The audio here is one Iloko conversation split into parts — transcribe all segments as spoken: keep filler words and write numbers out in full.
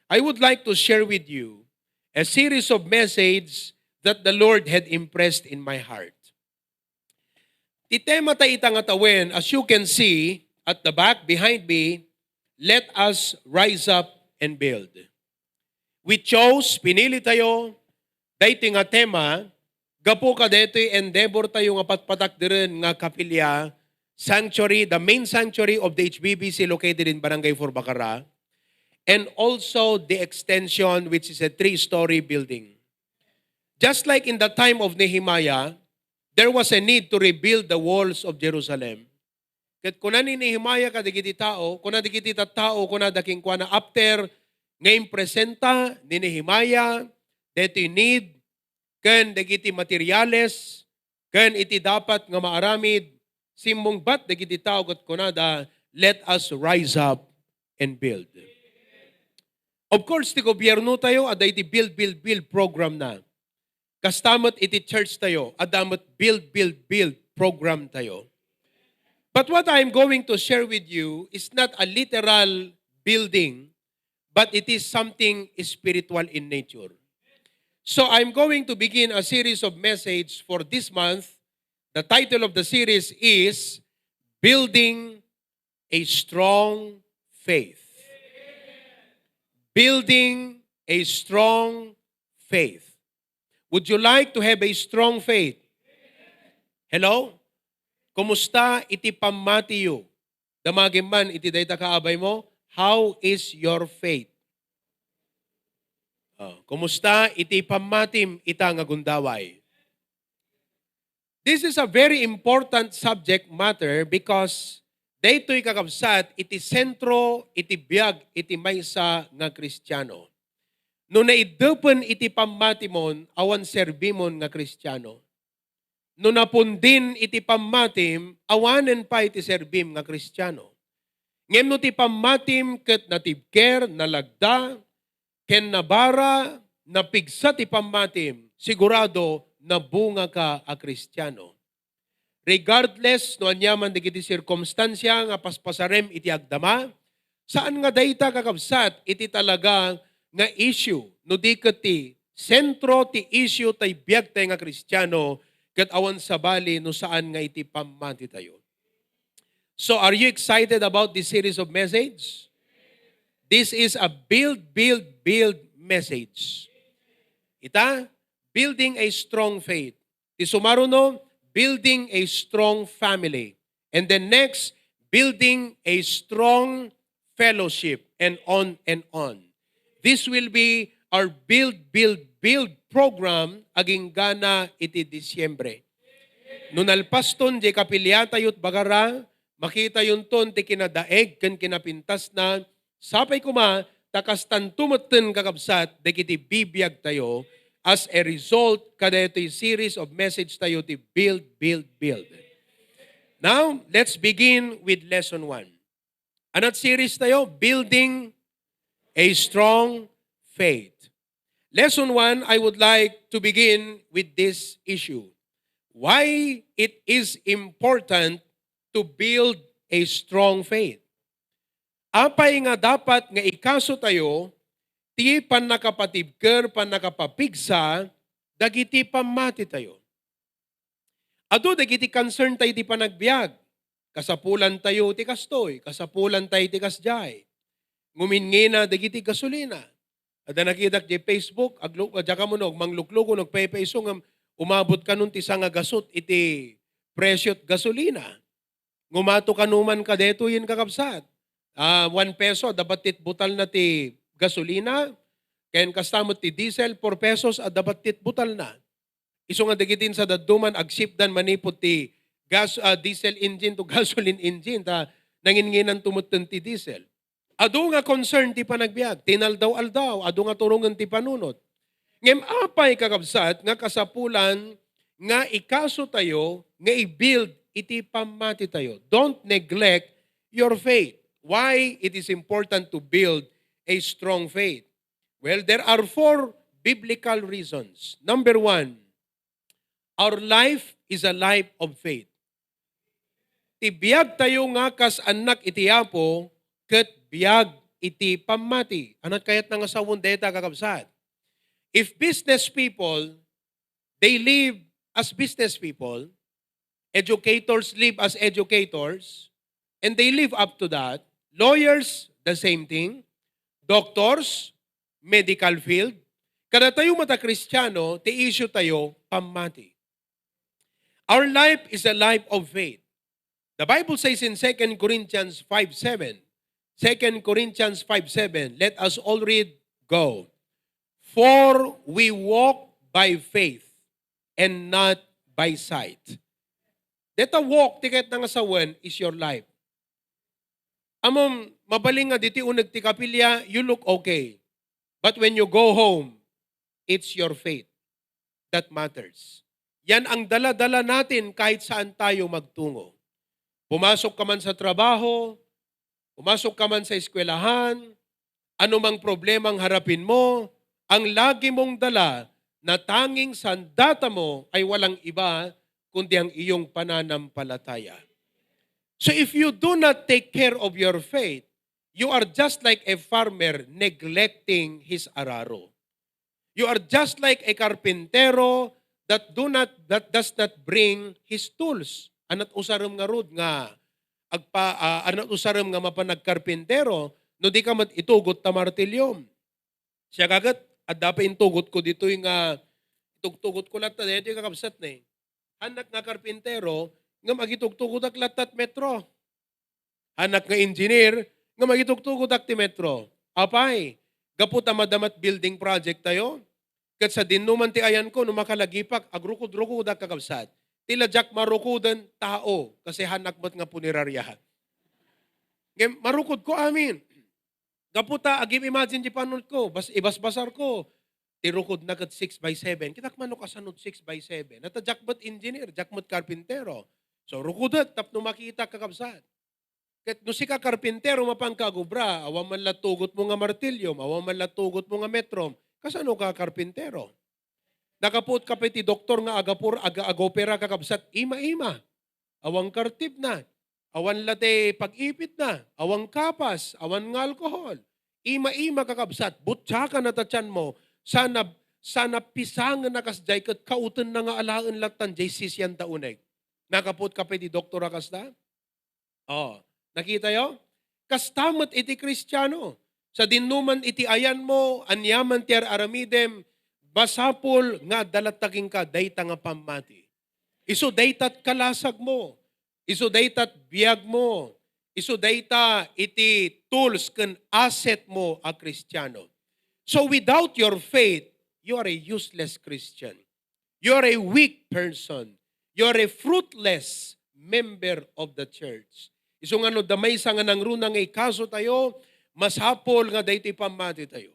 I would like to share with you a series of message that the Lord had impressed in my heart. Ti tema ta ita nga tawen, as you can see at the back behind me, let us rise up and build. We chose, pinili tayo, daytoy nga tema, gapu kadaytoy endeavor tayo nga patpatakderen nga kapilya, sanctuary, the main sanctuary of the H B B C located in Barangay Four Bacara, and also the extension, which is a three-story building. Just like in the time of Nehemiah, there was a need to rebuild the walls of Jerusalem. Ket kuna ni Nehemiah kadagiti tao, kuna dagiti tattao, kuna da kenkuana, after nga impresenta ni Nehemiah daytoy need ken dagiti materiales ken iti dapat nga maaramid, simmungbat dagiti tao ket kunada, "Let us rise up and build." Of course, ti gobierno tayo, adda iti build, build, build program na. Kasta met iti church tayo, adda met build, build, build program tayo. But what I'm going to share with you is not a literal building, but it is something spiritual in nature. So I'm going to begin a series of message for this month. The title of the series is Building a Strong Faith. Building a Strong Faith. Would you like to have a strong faith? Hello? Kumusta iti pammatiyo? Damagem man iti dayta kaabay mo, how is your faith? Oh, kumusta iti pammatim ita nga gundaway? This is a very important subject matter because daytoy, kakabsat, iti sentro iti biag iti maysa nga Kristiano. No naiddepen iti pammatimon, awan serbimon nga Kristiano. No napundin iti pammatim, awanen pay ti serbim nga Kristiano. Ngem no ti pammatim ket natibker, nalagda, ken nabara, napigsa ti pammatim, sigurado nabungaka a Kristiano. Regardless no aniaman dagiti sirkumstansia nga paspasarem iti agdama, saan nga dayta, kakabsat, iti talaga nga issue, no di ket ti sentro ti issue tay biagtay nga Kristiano, ket awan sabali no saan nga iti pammatitayo. So, are you excited about this series of message? This is a build, build, build message. Ita, building a strong faith. Ti sumaruno, building a strong family. And then next, building a strong fellowship, and on and on. This will be our build, build, build program aginggana iti Disyembre. No nalpaston diay kapiliatayo ti Bacara, makitayonton ti kinadaeg ken kinapintasna, sapay koma ta kastanto metten, kakabsat, dagiti bibiagtayo as a result kadaytoy series of message tayo ti Build, Build, Build. Now, let's begin with lesson one. Anat series tayo? Building a Strong Faith. Lesson one, I would like to begin with this issue. Why it is important to build a strong faith. Apay nga dapat nga ikaso tayo ti pannakapatibker, pannakapapigsa dagiti pammatitayo. Adu dagiti concern tayo iti panagbiag. Kasapulan tayo ti kastoy, kasapulan tayo ti kasdiay. Nguminngina dagiti gasolina. Adda nakitak di Facebook, aglu-, adda kamo no, mangluklugo, nagpaypayso nga umabot kanon ti sanga gasut iti presyo ti gasolina. Ngumato kano man kadaytoyen, kakabsat. Ah, one peso, adda battit butal na ti gasolina. Ken kasta met ti diesel, four pesos, adda battit butal na. Isu nga dagiti sa dadduman, agsipdan manipud ti gas, ah, diesel engine to gasoline engine, ta nanginnginanto metten ti diesel. Adu nga concern ti panagbiag, tinaldaw-aldaw, adu nga turongen ti panunot. Ngem apay, kakabsat, nga kasapulan nga ikaso tayo nga i-build iti pammati tayo? Don't neglect your faith. Why it is important to build a strong faith? Well, there are four biblical reasons. Number one, our life is a life of faith. Ti biag tayo nga kas annak iti Apo, ket biag iti pammati. Anat kayatna nga sawen dayta, kakabsat? If business people, they live as business people, educators live as educators, and they live up to that. Lawyers, the same thing. Doctors, medical field. Kadatayo met a Kristiano, ti issue tayo, pammati. Our life is a life of faith. The Bible says in Second Corinthians five seven, Second Corinthians five seven, let us all read, go. "For we walk by faith and not by sight." Deta walk, ti kayatna nga sawen, is your life. Ammom, mabalin nga ditoy uneg ti kapilya, you look okay. But when you go home, it's your faith that matters. Yan ang dala-dala natin kahit saan tayo magtungo. Pumasok ka man sa trabaho, pumasok ka man sa eskwelahan, anumang problemang harapin mo, ang lagi mong dala na tanging sandata mo ay walang iba kundi ang iyong pananampalataya. So if you do not take care of your faith, you are just like a farmer neglecting his araro. You are just like a carpintero that do not, that does not bring his tools. Anat usarem ngarud nga agpa-, ah, anat usarem nga mapan agkarpintero no di ka met itugot ta martilyom. Siak ket, adda pay intugotko ditoy nga, itugtugotko latta daytoy, kakabsat, ne. Hannak nga karpintero, ngem agitugtugotak lattat metro. Hannak nga engineer, ngem agitugtugotak ti metro. Apay, gapu ta madama ti building project tayo, ket sadinno man ti ayanko, no makalagipak, agrukod-rukodak, kakabsat. Ti la diak marukoden, tao, kasi hannak met nga punerarya. Ngem marukodko amin. Gapu ta agim-imagine ti panunotko, bas-, ibasbasarko. Ti rukodna ket six by seven. Kitak man no kasano ti six by seven. Ata diak met engineer, diak met karpintero. So, rukodek tapno makitak, kakabsat. Ket no sika karpintero, mapanka agubra, awan man la tugotmo nga martilyom, awan man la tugotmo nga metrom, kasano ka karpintero? Nakapuot ka pay ti doktor nga agapur-, aga-, agopera, kakabsat, ima-ima. Awan kartibna, awan la ti pag-ipitna, awan kapas, awan nga alkohol. Ima-ima, kakabsat, butsakan na ta tianmo, sana, sana pisangen na kasdiay ket kauten na nga alaen lattan diay sisian ta uneg. Nakapuot ka pay ti doktor a kasta? Oh, nakitayo? Kasta met iti Kristiano. Sadinno man iti ayanmo, aniaman ti ar-aramidem, basapul nga adda latta kenka dayta nga pammati. Isu daytat kalasagmo, isu daytat biagmo, isu dayta iti tools ken asset mo a Kristiano. So without your faith, you are a useless Christian. You are a weak person. You are a fruitless member of the church. Isu nga no adda maysa nga nangruna nga ikaso tayo, masapul nga daytoy pammati tayo.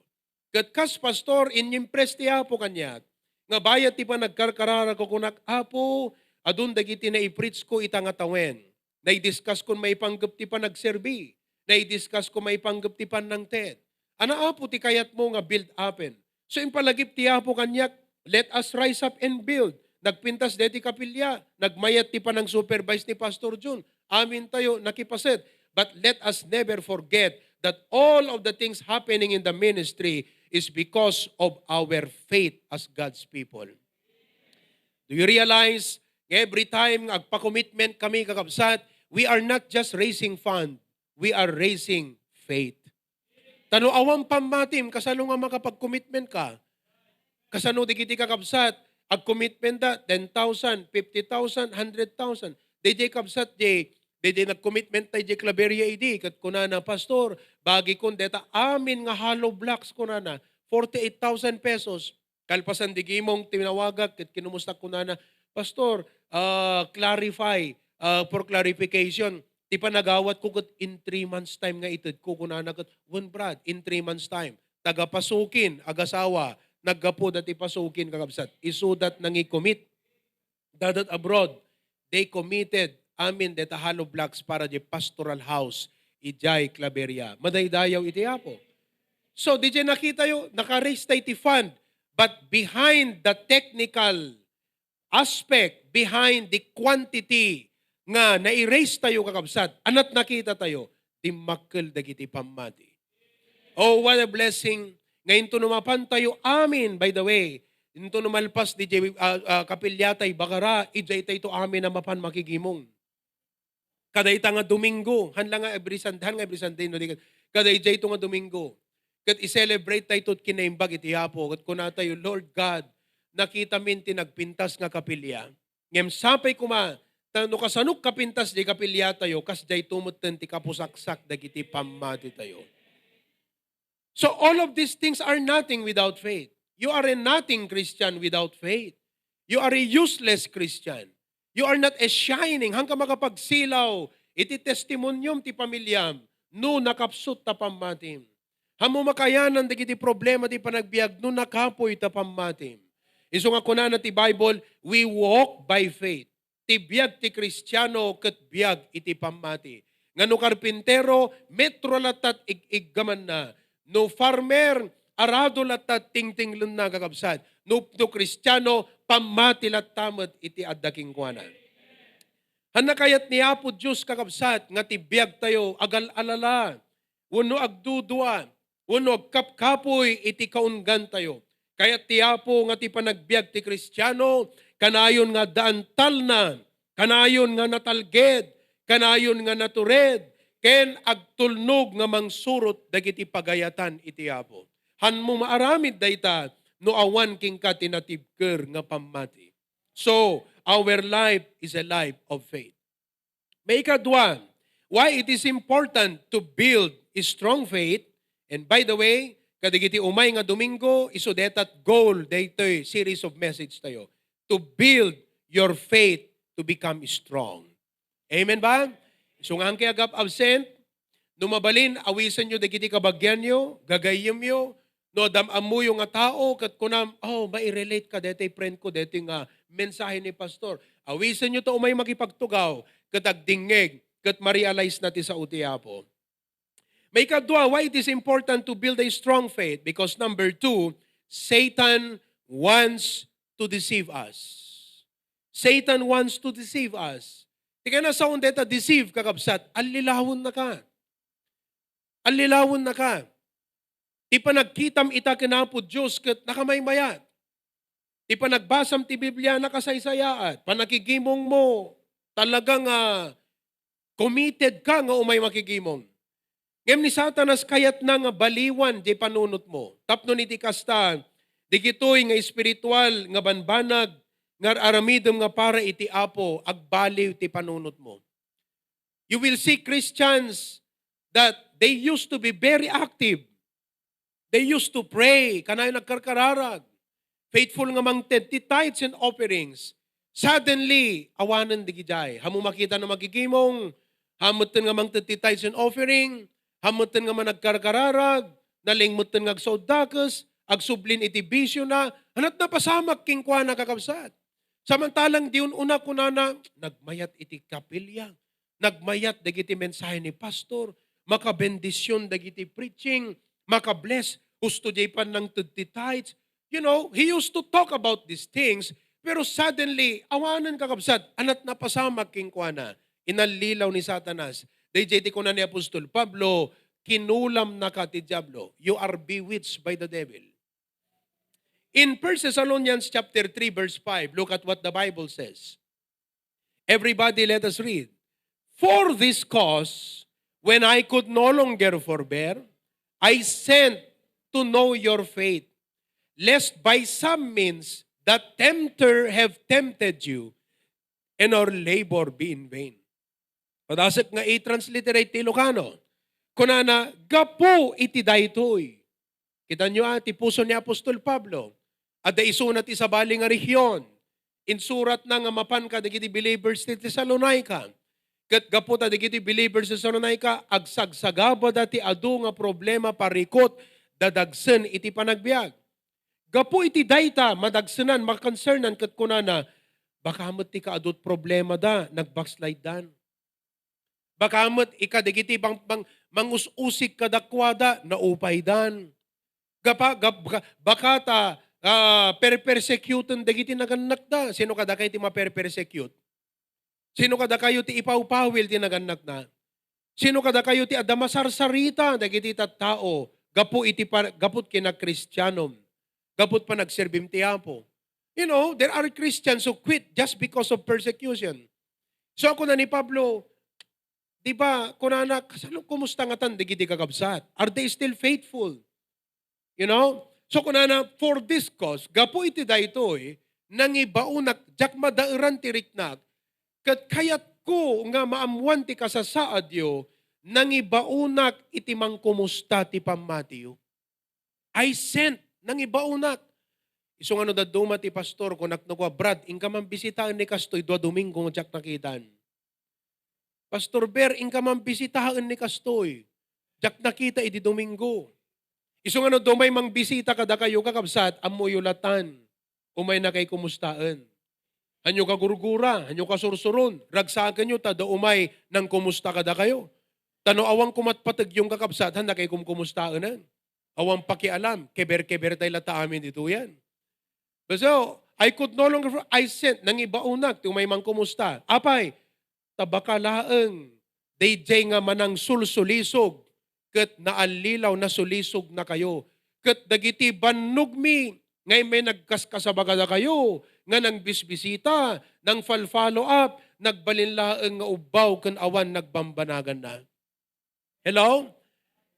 Ket kas pastor, inimpress ti Apo kaniak, nga bayat ti panagkarkararag, kunak, "Apo, adun dagiti naipreach ko ita nga tawen. Naidiscuss kon maipanggep ti panagserbi. Naidiscuss kon maipanggep ti panangted. Ana, Apo, ti kayatmo nga build upen?" So, impalagip ti Apo kaniak, "Let us rise up and build." Nagpintas deti kapilya, nagmayat ti panang-supervise ni Pastor Jun. Amin tayo, nakipaset. But let us never forget that all of the things happening in the ministry is because of our faith as God's people. Do you realize, every time nga agpa-commitment kami, kakabsat, we are not just raising fund, we are raising faith. Ta no awan pammatim, kasano nga makapag-commitment ka? Kasano dagiti kakabsat, ag-commitment da, ten thousand, fifty thousand, hundred thousand. Daydiay kabsat, di, daydiay nag-commitment tay di Claveria idi, ket kunana, "Pastor, bagi kon deta amin nga hollow blocks," kunana, "forty-eight thousand pesos." Kalpasan di Gimong, tinawagak ket kinumusta kunana, "Pastor, ah, clarify, ah, for clarification, ti panagawat ko ket in three months time nga ited ko," kunana ket, "Wen, Brad, in three months time." Taga Pasukin, agasawa, naggapu dati Pasukin, kakabsat. Isudat nangi-commit. Dadat abroad, they committed amin deta hollow blocks para di pastoral house idiay Claveria. Madaydayaw iti Apo. So, di nakita yo, naka-raise tay ti fund. But behind the technical aspect, behind the quantity nga nai-raise tayo, kakabsat, anat nakita tayo, dimmakkel dagiti pammati. Oh, what a blessing. Nga intono mapan tayo amin, by the way, intono malpas diay, ah, ah, kapiliatayo, bagara, idiay tayo amin a mapan makigimong. Kada ita nga Domingo, han la nga every Sunday, han nga every Sunday, no, di ket, kada idiay to nga Domingo. Ket i-celebrate tayo to kinaimbag iti Apo. Ket kuna tayo, "Lord God, nakitamin ti nagpintas nga kapilia. Ngem sapay koma, ta no kasano kapintas diay kapilia tayo, kasdiay to metten ti kapusaksak dagiti pammati tayo." So all of these things are nothing without faith. You are a nothing Christian without faith. You are a useless Christian. You are not a shining. Hanka makapagsilaw iti testimonium ti pamiliam no nakapsut ta pammatim. Hanmo makayanan dagiti problema ti panagbiag no nakapuy ta pammatim. Isu nga kunana ti Bible, "We walk by faith." Ti biag ti Kristiano ket biag iti pammati. Nga no karpintero, metro latta ti ig-iggamanna. No farmer, arado latta ti tingtinglenna, kakabsat. No, no Kristiano, pammati latta met iti adda kenkuana. Hanna kayat ni Apo Dios, kakabsat, nga ti biag tayo agal-alala wenno agdudua, wenno agkapkapoy iti kaunggan tayo. Kayat ti Apo nga ti panagbiag ti Kristiano, kanayon nga adda antalna, kanayon nga natalged, kanayon nga natured, ken agtulnog nga mangsurot dagiti pagayatan iti Apo. Hanmo maaramid dayta no awan kenka ti natibker nga pammati. So, our life is a life of faith. Maikadua, why it is important to build a strong faith. And by the way, kadagiti umay nga Domingo, isu dayta ti goal daytoy series of message tayo, to build your faith to become strong. Amen ba? Isu nga anke agap-absent, no mabalin, awisenyo dagiti kabagianyo, gagayyemyo, no dam-ammoyo nga tao, ket kunam, "Oh, mairelate ka daytoy friend ko, daytoy nga mensahe ni Pastor." Awisenyo ta umay makipagtugaw, ket agdingngeg, ket ma-realize na ti sao ti Apo. Maikadua, why it is important to build a strong faith? Because number two, Satan wants to deceive us. Satan wants to deceive us. Ti kayatna saon dayta deceive, kakabsat, allilawennaka. Allilawennaka. Ti panagkitam ita ken Apo Dios ket nakamaymayat. Ti panagbasam ti Biblia, nakasaysayaat. Panakigimongmo, talaga nga committed ka nga umay makigimong. Ngem ni Satanas kayatna nga baliwan diay panunotmo. Tapno iti kasta, dagitoy nga espiritual nga banbanag nga ar-aramidem nga para iti Apo, agbaliw ti panunotmo. You will see Christians that they used to be very active. They used to pray, kanayon nagkarkararag. Faithful nga mangted ti tithes and offerings. Suddenly, awanen digidiay. Hammo makita na makigimong, hammo metten nga mangted ti tithes and offering, hammo metten nga managkarkararag, nalingmetten nga agsaud dakes, agsublin iti bisio na, hanat napasamak kenkuana, kakabsat. Samantalang di un-una kunana, nagmayat iti kapilya, nagmayat dagiti mensahe ni pastor, makabendision dagiti preaching, makabless, husto diay pannangted ti tithes. You know, he used to talk about these things, pero suddenly, awanen, kakabsat, hanat napasamak kenkuana. Inallilaw ni Satanas. Daydiay ti kuna ni Apostol Pablo, "Kinulamnaka ti Diablo. You are bewitched by the devil." In First Thessalonians chapter three, verse five, look at what the Bible says. Everybody, let us read. "For this cause, when I could no longer forbear, I sent to know your faith, lest by some means the tempter have tempted you, and our labor be in vain." Padasek nga i-transliterate ti Ilocano. Kunana, gapu iti daytoy. Kitanyo, a, ti puso ni Apostol Pablo. Adda isuna ti sabali nga rehiyon. Insuratna nga mapan kadagiti believers ti Tesalonica. Ket gapu ta dagiti believers ti Tesalonica, agsagsagabada ti adu nga problema parikut dadagsen iti panagbiag. Gapu iti dayta, madagsenan, makonsernan, ket kunana, baka met ti kaadu ti problemada, nag-backslide dan. Baka met ikadagiti bang-, bang-, mangus-usig kadakuada, naupaydan. Gapa-, gap-, ga-, baka ta, ah, perpersecuten dagiti nagannakda. Sino kadakayo ti maperpersecute? Sino kadakayo ti ipawpawil ti nagannakna? Sino kadakayo ti adda masarsarita dagiti tattao gapu iti pa-, gaput kinakristianom, gaput panagserbim ti Apo. You know, there are Christians who quit just because of persecution. So, kuna ni Pablo, di ba, kunana, "Kasano, kumusta ngatan dagiti kakabsat? Are they still faithful?" You know? So, kunana, "For this cause, gapu iti daytoy, nangibaonak, diak madaeran ti riknak, ket kayatko nga maammoan ti kasasaadyo, nangibaonak iti mangkumusta ti pammatiyo." I sent, nangibaonak. Isu nga no dadduma ti pastor, kunak no kua, "Brad, inka man bisitaen ni kastoy, dua Domingo nga diak nakitan." "Pastor Ber, inka man bisitaen ni kastoy, diak nakita idi Domingo." Isu nga no dumay mangbisita kadakayo, kakabsat, ammoyo latan. Umaynakay kumustaen. Hanyo kagurgura, hanyo kasursuron, ragsakenyo ta da umay nangkumusta kadakayo. Ta no awan kumatpategyo, kakabsat, hannakay kumkumustaenen. Awan pakialam, keber-keber tay latta amin ditoyen. So, I could no longer, I sent, nangibaonak ti umay mangkumusta. Apay, ta baka laeng daydiay nga manangsulsulisog ket naallilaw, nasulisognakayo. Ket dagiti bannogmi nga immay nagkaskasaba kadakayo nga nangbisbisita, nang-follow up, nagbalin laeng nga ubbaw ken awan nagbambanaganna. Hello?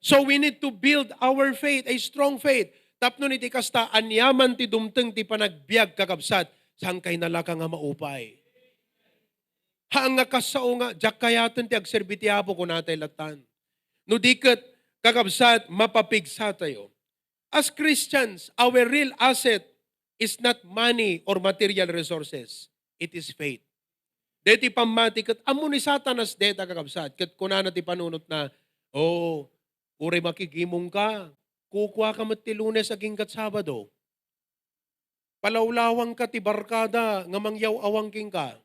So we need to build our faith, a strong faith. Tapno iti kasta, aniaman ti dumteng ti panagbiag, kakabsat, saan kay nalaka nga maupay? Haan nga kas sao nga, diak kayaten ti agserbi ti Apo, kunatay latan. No di ket, kakabsat, mapapigsatayo. As Christians, our real asset is not money or material resources. It is faith. Deti pammati ket ammo ni Satanas deta, kakabsat, ket kunana ti panunotna, "Oh, uray makigimong ka, kukua ka met ti Lunes aginggat Sabado. Palawlawang ka ti barkada nga mangyaw-awang kenka.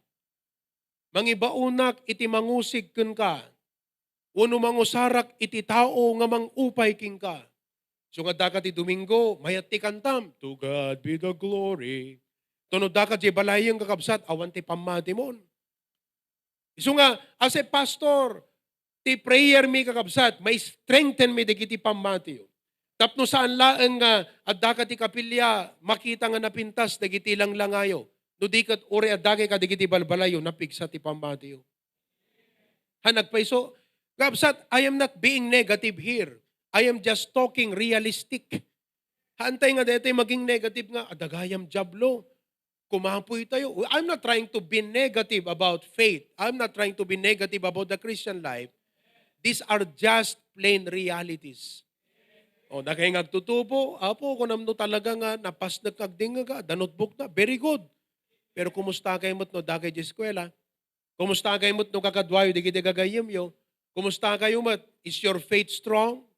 Mangibaonak iti mangusig kenka, wenno mangusarak iti tao nga mangupay kenka." So nga daka ti Domingo, mayat ti kantam, "To God be the glory." Tuno daka di balayeng, kakabsat, awan ti pammatimon. Isu nga, as a pastor, ti prayer mi, kakabsat, ma-strengthen mi dagiti pammatiyo. Tapno saan laeng nga addaka ti kapilya, makita nga napintas dagiti langlangayo. No di ket uray addaka kadagiti balbalayo, napigsa ti pammatiyo. Ha, nagpayso, kabsat, I am not being negative here. I am just talking realistic. Haantay nga daytoy maging negative nga, "Adagayam Diablo. Kumapoy tayo." I'm not trying to be negative about faith. I'm not trying to be negative about the Christian life. These are just plain realities. O, dakay nga agtutubo, "Apo, kunam no talaga nga napasnek nga agdingngeg, ah, danutbok na." Very good. Pero kumusta kay met no dakay di eskwela? Kumusta kay met no kakaduayo dagiti gagayyemyo? Kumusta kayo met? Is your faith strong?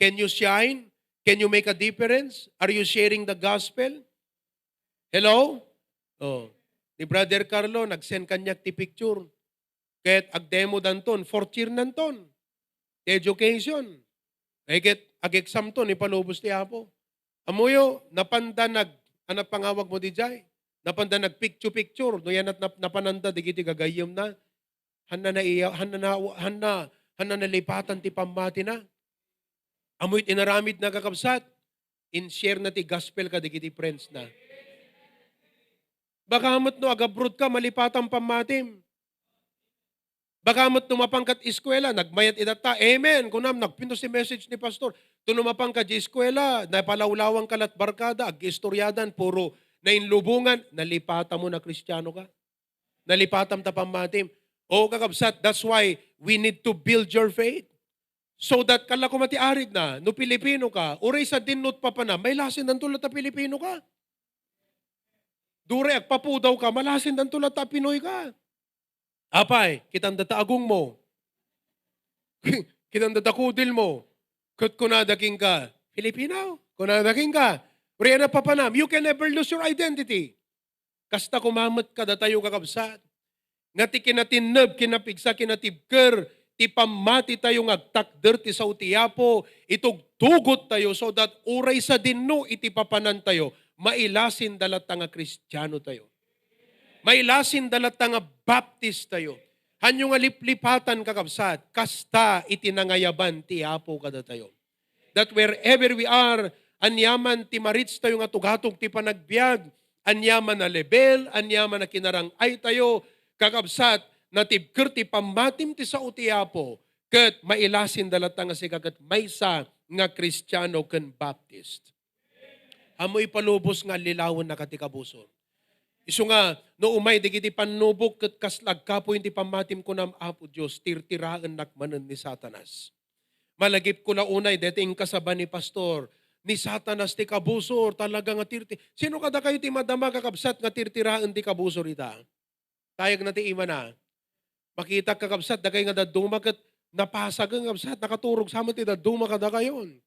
Can you shine? Can you make a difference? Are you sharing the gospel? Hello? Oh. Ni Brother Carlo, nag-send kaniak ti picture. Ket agdemo danton, fourth year nanton. Ti education. Ay ket ag-exam ton, ipalubos ti Apo. Ammoyo, napanda nag, ano pangawag mo dijay? Napanda nag-picture-picture, no yan at nap-, napananda digiti gagayyemna. Hanna naiya-, hanna na-, hanna, hanna nalipatan ti pammatina. Ammoy inaramid na, kakabsat, in-share na ti gospel kadagiti friends na. Baka met no agabroad ka, malipatan pammatim. Baka met no mapan kad eskwela, nagmayat itatta. Amen. Kunam, nagpintas ti message ni pastor. Tuno mapan ka di eskwela, napalawlawang ka lat barkada, ag-istoryadan, puro nainlubungan, nalipatan mo na Kristiano ka. Nalipatam ta pammatim. O, kakabsat, that's why we need to build your faith. So that, kala ko mati arig na, no Pilipino ka, uray sa dinnot papana, mailasin danto la ta Pilipino ka. Duray agpapudaw ka, malasin danto la ta Pinoy ka. Apay, kitan data agong mo. Kitan data kudil mo. Ket kunada kenka, "Filipino?" Kunada kenka. Uray a napapanam, you can never lose your identity. Kasta koma met kadatayo, kakabsat, nga ti kinatinneb, kinapigsa, kinatibker ti pammatitayo nga agtakder ti sao ti Apo, itugtugot tayo so that uray sadinno iti papanantayo, mailasin da latta nga Kristiano tayo. Mailasin da latta nga Baptist tayo. Hanyo nga liplipatan, kakabsat, kasta iti nangayaban ti Apo kadatayo. that wherever we are, aniaman ti ma-reach tayo nga tugatog ti panagbiag, aniaman a level, aniaman a kinarang-ay tayo, kakabsat, natibker ti pammatim ti sao ti Apo, ket mailasin da latta nga sika ket maysa nga Kristiano ken Baptist. Ammo ipalubos nga allilawennaka ti kabusor. Isu nga, no umay dagiti pannubok ket kasla agkapuy ti pammatim, kunam, Apo Dios, tirtiraennak manen ni Satanas. Malagipko la unay, deti inkasaba ni pastor, ni Satanas ti kabusor, talaga nga tirti-, sino kadakayo ti madama, kakabsat, nga tirtiraen ti kabusor ita? Tayagna ti imana. Makitak, kakabsat, dagay nga dadduma ket napasagen, kakabsat, nakaturog sa met ti dadduma kadakayon.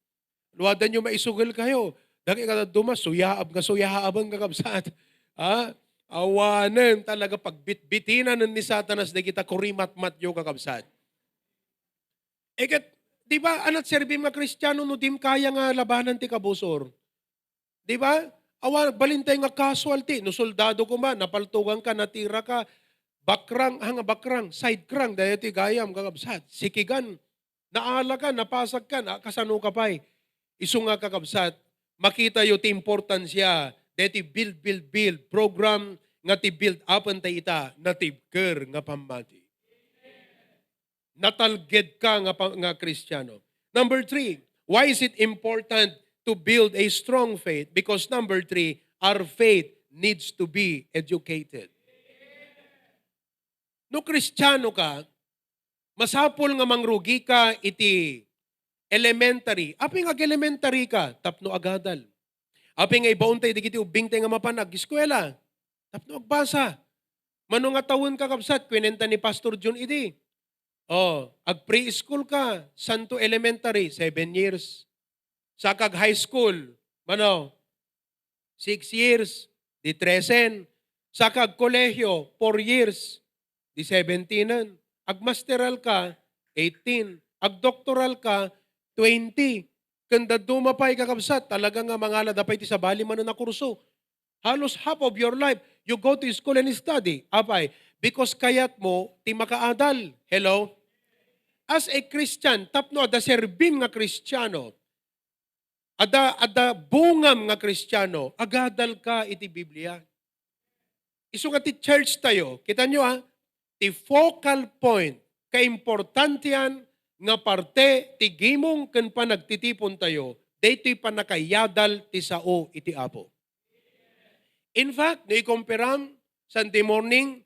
Luadanyo maisugel kayo. Dagay nga dadduma, suyaab nga suyaaben, kakabsat. Ha? Awanen, talaga pagbitbitinanen ni Satanas dagita kurimatmatyo, kakabsat. E ket, di ba, anat serbim nga Kristiano no dim kaya nga labanan ti kabusor? Di ba? Awan, balintay nga casualty. No soldado koma, napaltugan ka, natira ka, bakrang, ah, nga bakrang, side crank, dayo ti gayam, kakabsat. Sikigan, naala ka, napasag ka, na, kasano ka pay? Isu nga, kakabsat, makitayo ti importansya, deti build, build, build program nga ti build upen tay ita, natibker nga pammati. Natalged ka nga pa-, nga Kristiano. Number three, why is it important to build a strong faith? Because number three, our faith needs to be educated. No Kristiano ka, masapul nga mangrugi ka iti elementary. Apay nga ag-elementary ka? Tapno agadal. Apay nga ibaon tayo dagiti ubbing tayo nga mapan ag-eskuela? Tapno agbasa. Mano nga tawen, kakabsat, kwinenta ni Pastor Jun idi. Oh, ag-preschool ka, santo elementary, seven years. Saka ag-high school, mano, six years, di tresen. Saka ag-kolehiyo, four years, di seventeen. Ag-masteral ka, eighteen. Ag-doktoral ka, twenty. Ken dadduma pay, kakabsat, talaga nga mangalada pay ti sabali manen a kurso. Halos half of your life, you go to school and study. Apay, because kayat mo ti makaadal. Hello? As a Christian, tapno adda serbim nga Kristiano, adda, adda bungam nga Kristiano, agadal ka iti Biblia. Isu nga ti church tayo, kita nyo, ah, ti focal point, kaimportantian nga parte ti gimong ken panagtitipon tayo, daytoy pannakayadal ti sao iti Apo. In fact, no ikomperam, Sunday morning,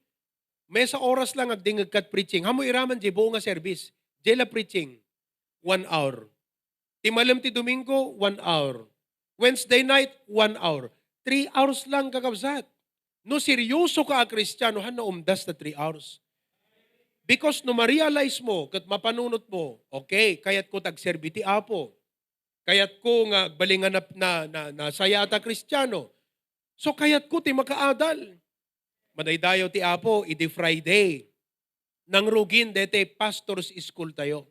maysa oras lang agdingeg kat preaching. Ammo iraman di buo nga service. Di la preaching, one hour. Ti malem ti Domingo, one hour. Wednesday night, one hour. Three hours lang, kakabsat. No seryoso ka a Kristiano, han naumdas ta three hours. Because no ma-realize mo, ket mapanunot mo, okay, kayatko ti agserbi ti Apo. Kayatko nga agbalin nga na, na, na, nasayaat a Kristiano. So, kayatko ti makaadal. Madaydayaw ti Apo, idi Friday, nangrugin deti pastors' school tayo.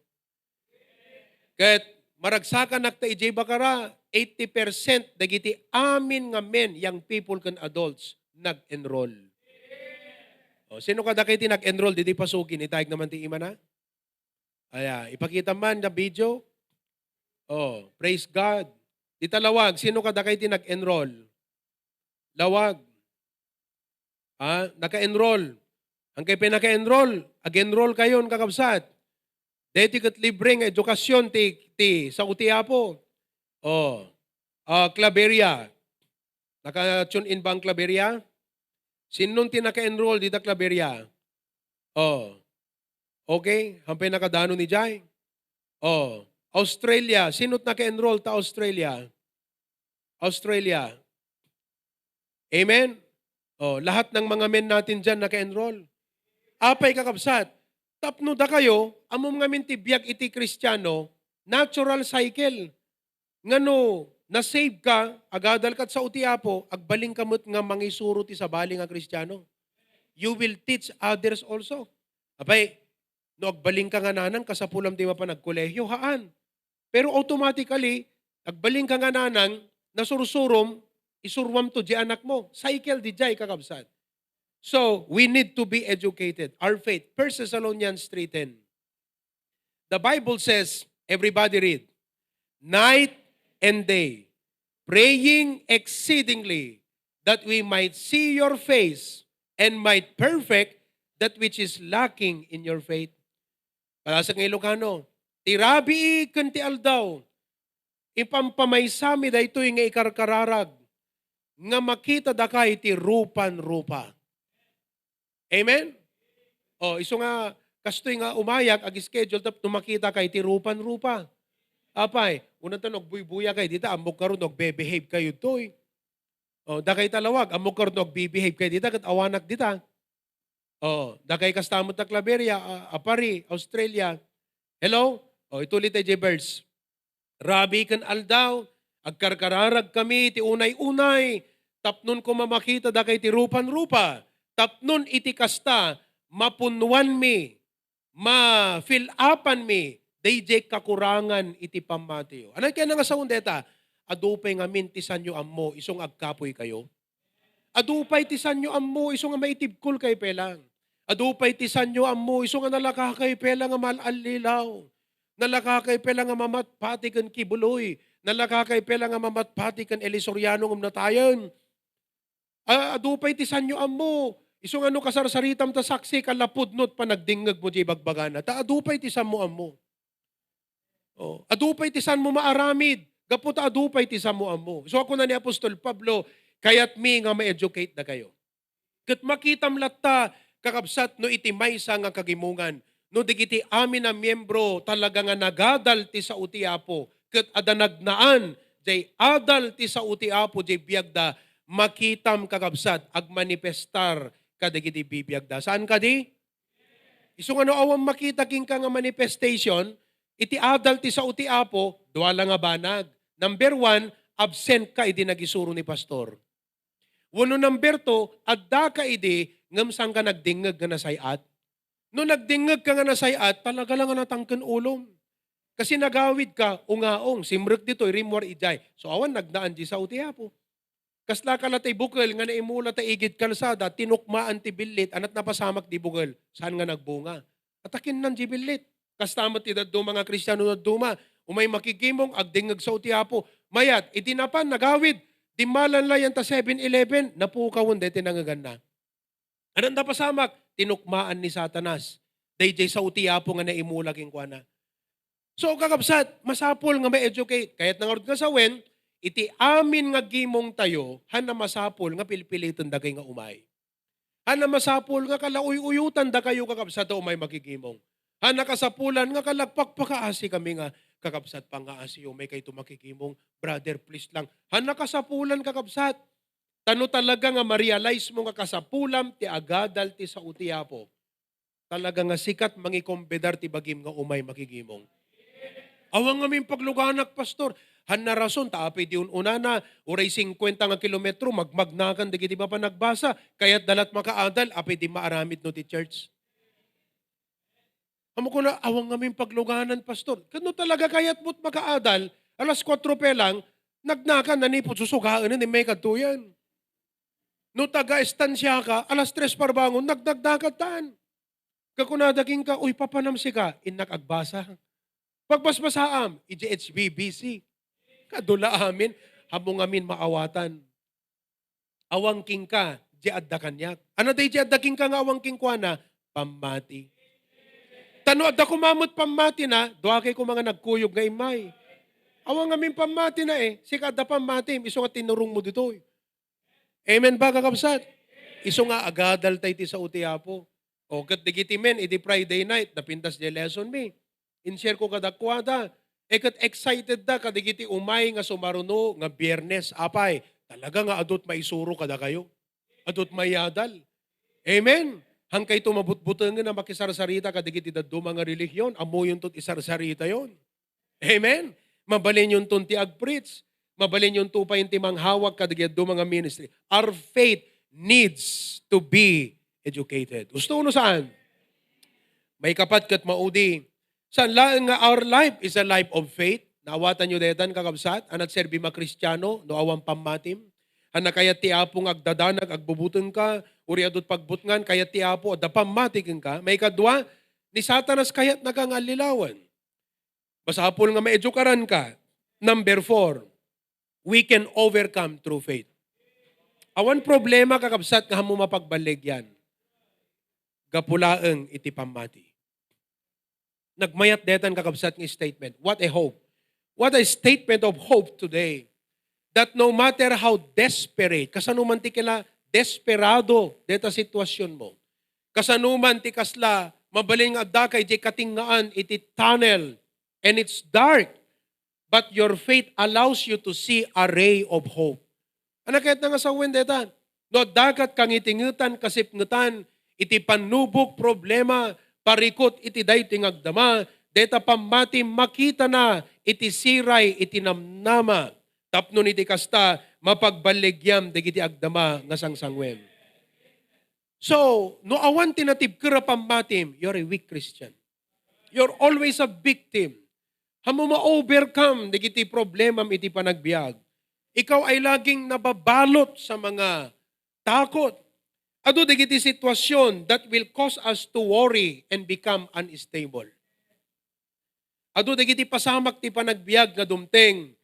Ket maragsakanak ta idiay Bacara, eighty percent dagiti amin nga men, young people ken adults, nag-enroll. O, sino kadakayo ti nag-enroll didi Pasugin? Itayeg naman ti imana. Aya, ipakita man na video. Oh, praise God. Dita Lawag, sino kadakayo ti nag-enroll? Lawag. Ha? Naka-enroll. Hankay pay naka-enroll, ag-enroll kayon, kakabsat. Deti ket libre nga edukasyon ti, ti sao ti Apo. Oh. Ah, Claveria. Naka-tune in ba ang Claveria? Sinnon ti naka-enroll dita Claveria? Oh. Okay? Hampay nakadanon idiay? Oh. Australia. Sino't naka-enroll ta Australia? Australia. Amen? Oh, lahat ng mga men natin dyan naka-enroll. Apay, kakabsat, tapno dakayo, ammom ngamin ti biag iti Kristiano, natural cycle. Nga no, na-save ka, agadal kat sao ti Apo, agbalin ka met nga mangisuro ti sabali nga Kristiano. You will teach others also. Apay, no agbalin ka nga nanang, kasapulam di mapan agkolehiyo, haan. Pero automatically, agbalin ka nga nanang, nasursurom, isuruam to di anak mo. Cycle di jay, kakabsat. So, we need to be educated. Our faith, First Thessalonians three ten. The Bible says, everybody read, night and day, praying exceedingly that we might see your face and might perfect that which is lacking in your faith. Palasek nga Ilocano, ti rabii ken ti aldaw, ipampamaysami daytoy nga ikarkararag nga makita daka iti rupan-rupa. Amen? O, isu nga, kastoy nga umayak, ag-schedule, tapno makita ka iti rupan-rupa. Apay, unanta no agbuybuya kayo dita, ammok karon no agbebehave kayo toy. O, dakay talawag, ammok karon no agbibehave kayo dita, ket awanak dita. O, dakay kasta met ta Claveria, a, a Pari, Australia. Hello? O, ituloy tayo, J-Birds. Rabii ken aldaw, agkarkararagkami ti unay-unay, tapnon koma makita dakay ti rupan-rupa, tapnon iti kasta, mapunnoanmi, ma-fill upanmi, dayjay kakurangan iti pammatiyo. Ano kaya nga saon deta? Adu pay ngamin ti sanyo ammo, isu nga agkapuy kayo. Adu pay ti sanyo ammo, isu nga maitibkol kayo pelang. Adu pay ti sanyo ammo, isu nga nalaka kayo pelang nga mal-allilaw. Nalaka kayo pelang nga mamatpati ken kibuloy. Nalaka kayo pelang nga mamatpati ken Elisoriano nga natayen. A-, adu pay ti sanyo ammo, isu nga no kasarsaritam ta saksi, kalapudno ti panagdingngeg mo diay bagbagana. Ta adu pay ti sanmo ammo. O, adu pay ti sanmo maaramid, gapu ta adu pay ti sanmo ammo. So, kuna ni Apostol Pablo, kayatmi nga ma-educate dakayo. Ket makitam latta, kakabsat, no iti maysa nga kagimongan, no dagiti amin a miembro talaga nga nagadal ti sao ti Apo, ket adda nagnaan jay adal ti sao ti Apo jay biagda, makitam, kakabsat, agmanifestar kadagiti bibiagda. Saan kadi? Isu nga no awan makita kenka nga manifestation, iti adal ti sao ti Apo, dua la nga banag. Number one, absent ka idi nagisuro ni pastor. Wenno number two, adda ka idi ngem saan ka nagdingngeg nga nasay-at. No nagdingngeg ka nga nasay-at, talaga la nga natangken ulom. Kasi nagawid ka, ungaong, simrek ditoy, rimmuar idiay. So awan nagnaan di sao ti Apo. Kasla ka la tay bukel nga naimula ta igid kalsada, tinukmaan ti billit, ania ti napasamak di bukel, saan nga nagbunga? Atakinnan di billit. Kasta met ti dadduma nga Kristiano dadduma, umay makigimong, agdingngeg sao ti Apo. Mayat, idi napan, nagawid, dimmalan la yan ta Seven Eleven, napukawen daytoy nangngeganna. Ania ti napasamak? Tinukmaan ni Satanas. Dayjay sao ti Apo nga naimula kenkuana. So, kakabsat, masapul nga ma-educate. Kayat na ngarud nga sawen, iti amin nga gimong tayo, han na masapul nga pilpiliten dagay nga umay. Han na masapul nga kalauyuyotan dakayo, kakabsat, ta umay makigimong. Han na kasapulan nga kalagpakpakaasi kami nga, kakabsat, pangaasi, umay kayto makigimong, brother, please lang. Han na kasapulan, kakabsat. Ta no talaga nga ma-realize mo nga kasapulam ti agadal ti sao ti Apo, talaga nga sikat mangikombidar ti bagim nga umay makigimong. Awan ngamin pagluganak, Pastor. Han na rason, ta apay di un-unana, uray singkuenta nga kilometro, magmagnakan dagiti mapan nagbasa. Kayat da lat makaadal, apay di maaramid no ti church. Ammo kuna, awan ngamin pagluganan, Pastor. Ket no talaga kayatmo ti makaadal, alas kuatro pe lang, nagnakan, nanipud susugaen, immay kadtoyan. No taga-estansya ka, alas tres parbangon, nagdagdakatan. Kakunada kenka, "Uy, papanam sika?" Innak agbasa. Pagbasbasaam, idiay H B B C. Kadulo amin, ammo ngamin maawatan. Awan kenka, di adda kaniak. Ania daydi adda kenka nga awan kenkuana? Pammati. Ta no adda koma met pammatina, dua kay koma nga nagkuyog nga immay. Awan ngamin pammatina eh. Sika adda pammatim, isu nga tinurongmo ditoy. Amen ba, kakabsat? Isu nga agadal tay ti sao ti Apo. O, ket dagiti men, idi Friday night, napintas di lesson mi. In-share ko kadakuada. E ket excited da kadagiti umay nga sumaruno nga Biyernes. Apay, talaga nga adut maisuro kadakayo. Adut mayadal. Amen? Hankayto mabutbutengen a makisarsarita kadagiti dadduma nga relihion. Ammoyonto ti isarsaritayon. Amen? Mabalinyonton ti ag-preach. Mabalinyonto pay ti manghawak kadagiti dadduma nga ministry. Our faith needs to be educated. Husto wenno saan? Maikapat ket maudi. Saan laeng nga our life is a life of faith? Naawatanyo daytan, kakabsat? Ania ti serbi a Kristiano no awan pammatim? Ania kayat ti Apo nga agdadanag, agbubutengka, uray adut pagbutngan, kayat ti Apo, adda pammati kenka? Maikadua, ni Satanas kayatna ka nga allilawen. Masapul nga maedukaranka. Number four, we can overcome through faith. Awan problema, kakabsat, nga ammo mapagballigyan gapu laeng iti pammati. Nagmayat daytan, kakabsat, nga statement. What a hope. What a statement of hope today. That no matter how desperate, kasano man ti kala desperado deta situasyonmo, kasano man ti kasla mabalin nga adda ka idiay katingngaan iti tunnel and it's dark, but your faith allows you to see a ray of hope. Ania kayatna nga sawen dayta? No adda kat kangitingetan, kasipngetan iti pannubok, problema, parikut iti daytoy nga agdama, dayta pammati makitana iti siray iti namnama. Tapno iti kasta, mapagballigiam dagiti agdama nga sangsangwem. So, no awan ti natibker a pammatim, you're a weak Christian. You're always a victim. Ammo ma-overcome dagiti problemam iti panagbiag. Ikaw ay laging nababalot sa mga takot. Adu dagiti sitwasyon that will cause us to worry and become unstable. Adu dagiti pasamak ti panagbiag nga dumteng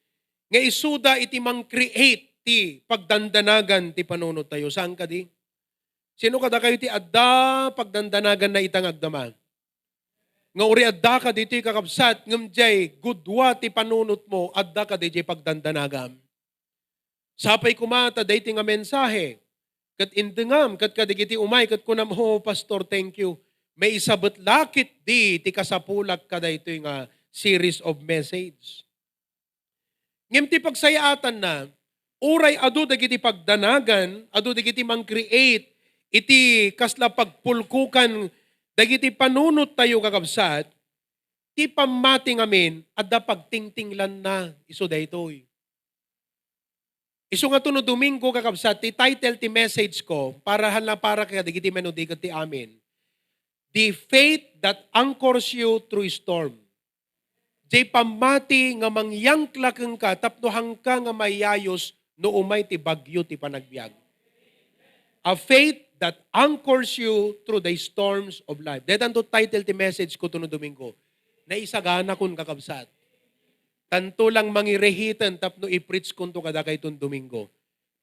nga isuda iti mang-create ti pagdandanagan ti panunottayo. Saan kadi? Sino kadakayo ti adda pagdandanaganna ita nga agdama? Nga uri adda ka ditoy, kakabsat, ngem diay gudua ti panunotmo, adda ka diay pagdandanagam. Sapay koma ta daytoy nga mensahe ket indengam ket kadagiti umay ket kunam, "Oh, Pastor, thank you. Maisabet la ketdi ti kasapulak kadaytoy nga series of message." Ngem ti pagsayaatanna, uray adu dagiti pagdanagan, adu dagiti mang-create iti kasla pagpulkokan dagiti panunottayo, kakabsat, ti pammati ngamin, adda pagtingtinglanna isu daytoy. Isu nga tuno Domingo, kakabsat, ti title ti message ko, para hala para kadagiti manudiket ti amin. The faith that anchors you through storm. Diay pammati nga mangyangkla kenka tapno haanka nga mayayus no umay ti bagyo ti panagbiag. A faith that anchors you through the storms of life. Daytanto title ti message ko tuno Domingo. Naisaganakon, kakabsat. Tanto lang mangirehiten tapno i-preach konto kadakayton Domingo.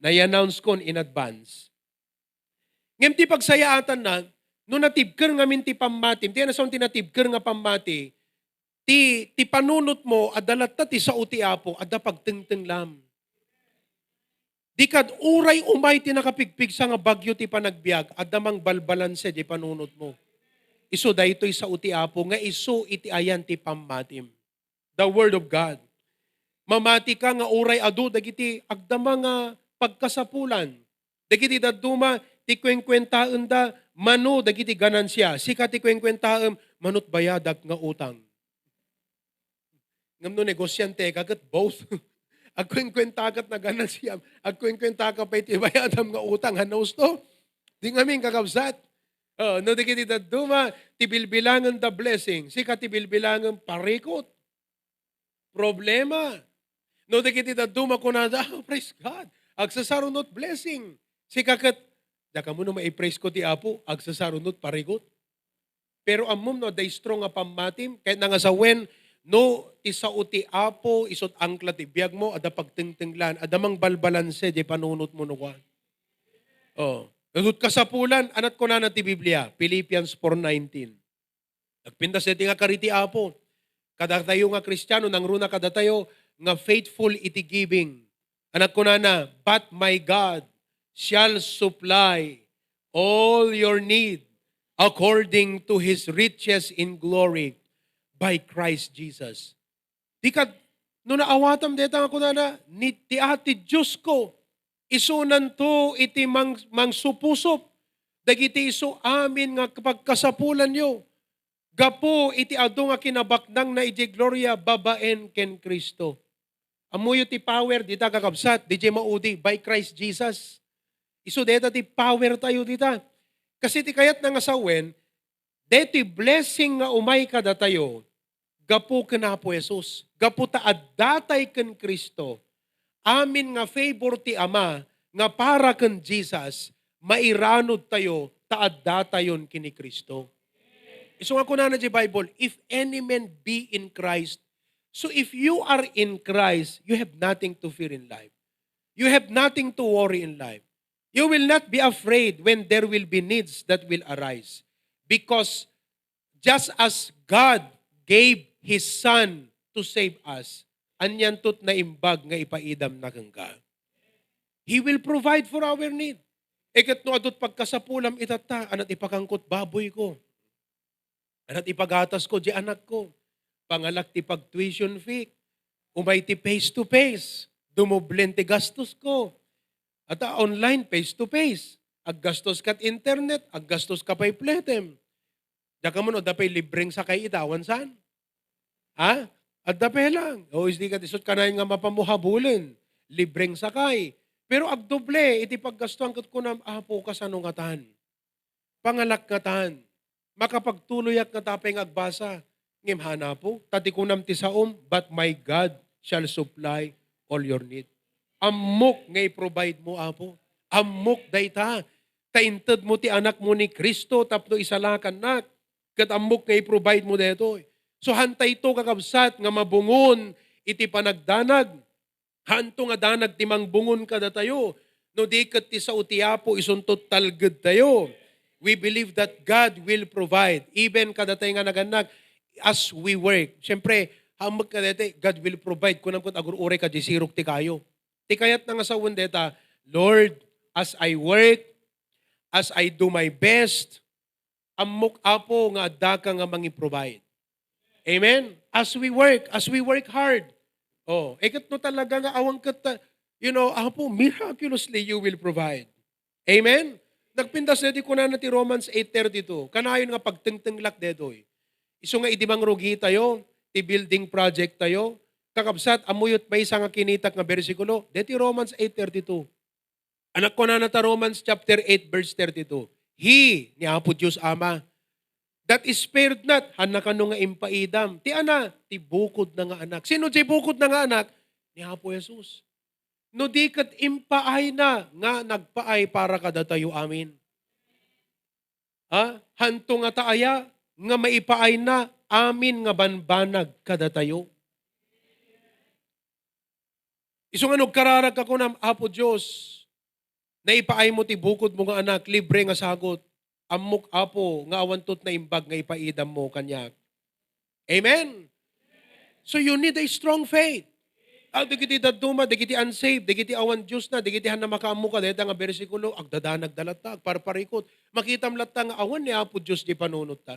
Nai-announce kon in advance. Ngem ti pagsayaatanna, no natibker ngamin ti pammati, ti anasaon ti natibker nga pammati, ti, ti panunotmo, adda latta ti sao ti Apo, adda pagtengtenglam. Di kad uray umay ti nakapigpigsa nga bagyo ti panagbiag, adda mangbalbalanse di panunotmo. Isu daytoy sao ti Apo, nga isu iti ayan ti pammatim. The Word of God. Mamati ka nga uray adu dagiti agdama nga pagkasapulan. Dagiti dadduma, ti kuenkuentaenda, mano dagiti ganansia. Sika ti kuenkuentaem, manut bayadak nga utang. Ngem no negosiante ka ket both. Agkuenkuenta ket naganansiam. Agkuenkuenta ka pay ti bayadam nga utang. Hanus to? Di ngamin, kakabsat. Oh, no, dagiti dadduma, ti bilbilangen da blessing. Sika ti bilbilangen parikut. Problema. No, dagiti dadduma kunada, "Oh, praise God. Agsasarunot blessing." Sika ket, "Dakamu no maipraise ko ti Apo, agsasarunot parikut." Pero ammom no adda strong nga pammatim, ket nangasawen, no ti sao ti Apo, isut angkla ti biagmo, adda pagtengtenglan, adda mangbalbalanse di panunotmo no kuan. Oh. Isut kasapulan, anat kunana ti Biblia, Philippians four nineteen. Nagpintas daytoy nga kari ti Apo. Kadatayo nga Kristiano, nangruna kadatayo nga faithful iti giving. Anat kunana, "But my God shall supply all your need according to his riches in glory by Christ Jesus." Di kad, no naawatam dayta nga kunana, ni, ti Apo ti Diosko, isunanto iti mang-, mangsupusup dagiti isu amin nga pagkasapulanyo gapu iti adu nga kinabaknangna idiay gloria babaen ken Cristo. Ammoyo ti power dita, kakabsat, diay maudi, by Christ Jesus. Isu dayta ti power tayo dita. Kasi ti kayatna nga sawen, daytoy blessing nga umay kadatayo, gapu ken Apo Jesus, gapu ta addatay ken Cristo, amin nga favor ti Ama nga para ken Jesus, mairanod tayo ta addatayon ken ni Cristo. Isu nga kunana di Bible, "If any man be in Christ, So if you are in Christ, you have nothing to fear in life. You have nothing to worry in life. You will not be afraid when there will be needs that will arise. Because just as God gave His Son to save us, anianto ti naimbag nga ipaidamna kenka. He will provide for our need. Iket no adut pagkasapulam itatta, anat ipakangkot baboy ko. Anat ipagatas ko, di anak ko. Pangalak ti pag-tuition fee. Umay ti face to face. Dumublen ti gastos ko. Ata online, face to face. Aggastos kat internet, aggastos ka pay pletem. Diak ammo no, adda pay libreng sakay ita, awan saan? Ha? Adda pay lang. O, isdi ka, isut kanayon nga mapamuhabulen. Libreng sakay. Pero agdoble, iti paggastuan ket kunam, Apo, kasano ngatan? Pangalak ngatan. Makapagtuloyak ngata pay nga agbasa. Ngem han, Apo, ta ti kunam ti saom, "But my God shall supply all your need." Ammok nga i-provide mo, Apo. Ammok dayta. Ta inted mo ti Anak mo ni Cristo tapno isalakannak. Ket ammok nga i-provide mo daytoy. So, hantayto, kakabsat, nga mabungon iti panagdanag. Hanto nga danag ti mangbungon kadatayo, no di ket ti sao ti Apo isunto talgedtayo. We believe that God will provide, even kadatay nga nagannak, as we work. Siyempre, hammek kadatayo, God will provide. Kunam ket agur-uray ka di sirok ti kayo. Ti kayatna nga sawen deta, "Lord, as I work, as I do my best, ammok, Apo, nga addaka nga mangi-provide." Amen? As we work, as we work hard. Oh, iket no talaga nga awan ket, uh, you know, Apo, miraculously you will provide. Amen? Nagpintas daytoy kunana ti Romans eight thirty-two. Kanayon nga pagtengtenglak daytoy. Isu nga idi mangrugitayo, ti building project tayo, kakabsat, ammok maysa nga kinitak nga bersikulo, daytoy Romans eight thirty-two. Anak, kunana ta Romans chapter eight, verse thirty-two, "He," ni Apo Dios Ama, "that spared not," hanna kano nga impaidam. Ti ana, ti bukodna nga anak. Sino ti bukodna nga anak? Ni Apo Jesus. No di ket impaayna nga nagpaay para kadatayo amin. Ha? Hanto ngata aya nga maipaayna amin nga banbanag kadatayo? Isu nga nagkararag ka kunam, "Apo Dios, naipaay mo ti bukod mo nga anak, libre nga sagut. Ammok, Apo, nga awanto ti naimbag nga ipaidam mo kaniak." Amen? So you need a strong faith. Ah, dagiti dadduma, dagiti unsaved, dagiti awan Dios na, dagiti hanna makaammo kadayta nga bersikulo, agdadanagda latta, agparparikut. Makitam latta nga awan ni Apo Dios di panunot ta.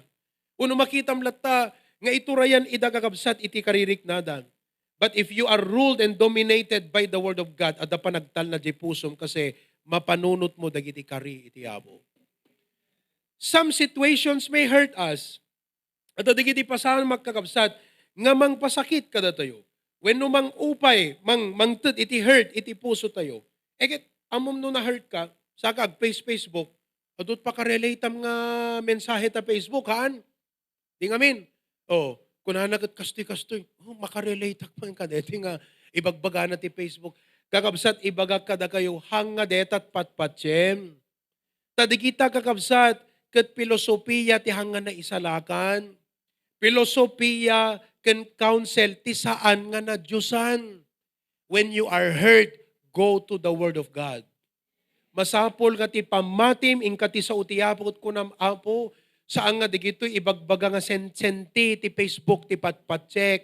Uno makitam latta nga iturayan ida kakabsat iti kaririknada. But if you are ruled and dominated by the Word of God, adda panagtalna di pusom kasi mapanunot mo dagiti kari iti Apo. Some situations may hurt us. Adda dagiti pasamak, kakabsat, nga mangpasakit kadatayo. Wenno mangupay, mang-, mangted iti hurt iti puso tayo. Ket, ammom no na-hurt ka, saka ag-face-, Facebook, adut pakarelatam nga mensahe ta Facebook, haan? Di ngamin. Oh, kunana ket kastoy-kastoy. Oh, makarelateak man kadeti nga ibagbagana ti Facebook. Kakabsat, ibagak kadakayo, hanga detat patpatiem. Ta dagita, kakabsat, ket pilosopia ti hanga naisalakan. Pilosopia ken counsel ti saan nga nadiosan. When you are hurt, go to the Word of God. Masapul nga ti pammatim, inka ti sao ti Apo, ket kunam, "Apo, saan nga dagitoy ibagbaga nga sen-, senti ti Facebook, ti patpatiem.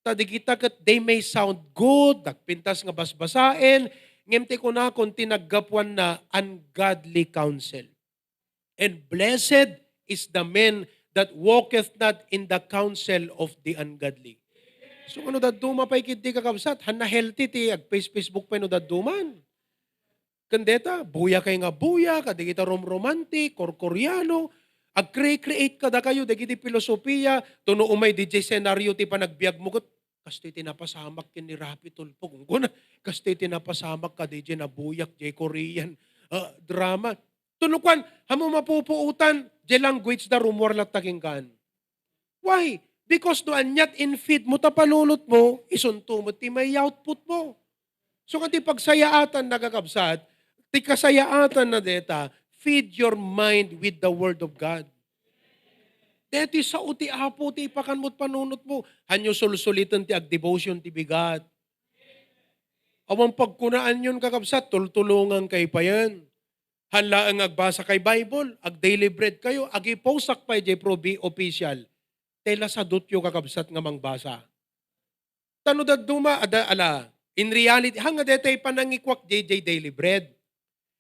Ta dagita ket they may sound good, nagpintas nga basbasaen, ngem ti kunakon ti naggapuanna, ungodly counsel. And blessed is the man that walketh not in the counsel of the ungodly." So, ano dadduma pay ketdi, kakabsat? Hanna healthy ti ag-face-, Facebook pay no dadduman. Ken deta, buya kay nga buya, kadagita rom-romantic, korkoreano, ag-recreate kadakayo dagiti filosofia, to no umay didiay senaryo ti panagbiagmo, ket kastoy ti napasamak ken ni Raffy Tulfo. Kung kuna, kastoy ti napasamak kadi diay nabuyak, diay Korean, ah, drama. To no kuan, ammo mapupuotan, diay language da, rummuar latta kenkan. Why? Because no aniat in feed mo ta panunot mo, isunto met ti may output mo. So, nga ti pagsayaatan, nakakabsat, ti kasayaatan na deta, feed your mind with the Word of God. Deti sao ti Apo ti ipakanmo ti panunotmo. Hanyo sulsuliten ti agdevotion ti bigat. Awan pagkunaanyon, kakabsat, tultulongan kay payen. Han laeng agbasa kay Bible, ag-daily bread kayo, agiposak pay jay Pro B official. Tela sadutyo, kakabsat, nga mangbasa. Tano dadduma, ada, ala, in reality, hanga detay panangikuak jay, jay daily bread.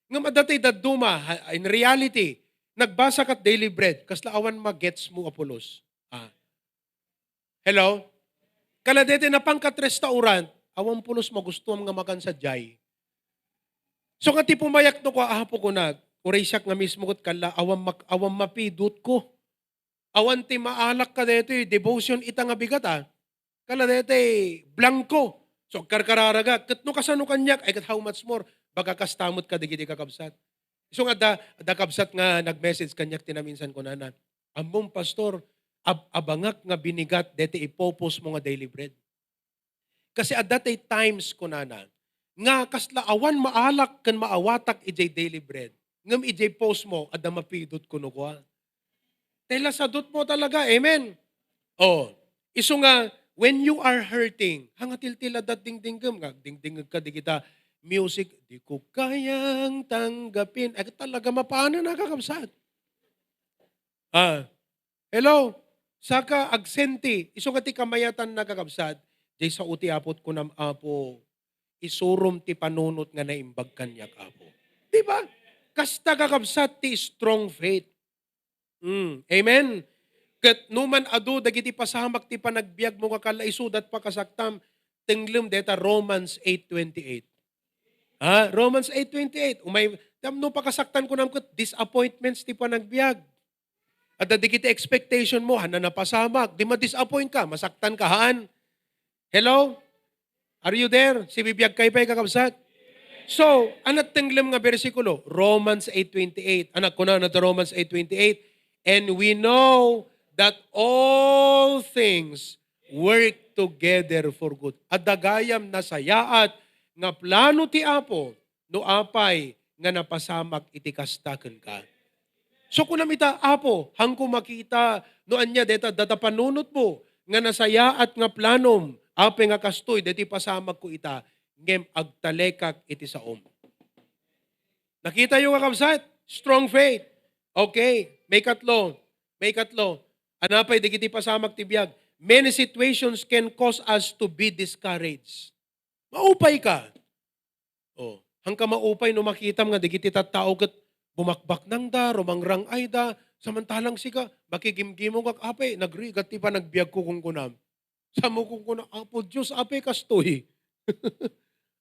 Ngem adda tay dadduma, ha, in reality, nagbasa kat daily bread, kasla awan magets mo a pulos. Ah. Hello? Kala dete napangkat restaurant, awan pulos magustuam nga makan sadiay. So nga ti pumayak no ko, Apo ko na, uray siak nga mismo ket kala, awan mak-, awan mapidot ko. Awan ti maalak ka detoy, devotion ita nga bigat, ah. Kala detoy, blanko. So, agkarkararaga. Ket no kasano kaniak, ay ket how much more, baga kasta met kadagiti kakabsat. Isu nga adda, adda kabsat nga nag-message kaniak ti naminsan kunana, "Ammom, Pastor, ab-, abangak nga binigat deti ipopos mo nga daily bread." Kasi adda tay times, kunana, nga kasla awan maalak ken maawatak idiay daily bread. Ngem idiay post mo, adda mapidot kuno kua. Tela sadut mo talaga. Amen. Oh, isu nga, when you are hurting, hanga tiltila dat dingdinggem, nga dingdingeg ka di kita music, "Di ko kayang tanggapin." Ay, talaga mapanan na, kakabsat. Ah, hello? Saka agsenti, isu nga ti kamayatan na, kakabsat, jay sao ti Apo, kunam, "Apo, isurom ti panunot nga naimbag kaniak, Apo." Di ba? Kasta, kakabsat, ti strong faith. Mm, amen? Ket no man adu dagiti pasamak ti panagbiag mo nga kala isudat pakasaktam, tenglem deta Romans eight twenty-eight. Ha? Romans eight twenty-eight. Umay, tapno pakasaktan ko nam ket disappointments ti panagbiag. Adda dagiti expectation mo, han na napasamak. Di ma-disappoint ka, masaktan ka, haan? Hello? Are you there? Sibibiag kay pay, kakabsat? So, anat tenglem nga bersikulo? Romans eight twenty-eight. Anak ko na, nata Romans eight twenty-eight. "And we know that all things work together for good." Adda gayam nasayaat nga plano ti Apo no apay nga napasamak iti kasta kenka. So, kunam ita, "Apo, hanko makita no ania deta data panunotmo nga nasayaat nga planom, apay nga kastoy deti pasamakko ita, ngem agtalekak iti saom." Nakita yo, kakabsat? Strong faith. Okay. May katlo. May katlo. Anapay dagiti pasamak ti biag. Many situations can cause us to be discouraged. Maupay ka. Oh, hanka maupay no makitam nga dagiti tattao ket bumakbaknangda, rumangrang-ayda, samantalang sika, makigimgimong kak, "Apay, nagrigat ti panagbiagko," kunkunam. Samo kunkuna, "Apo Dios, apay kastoy?"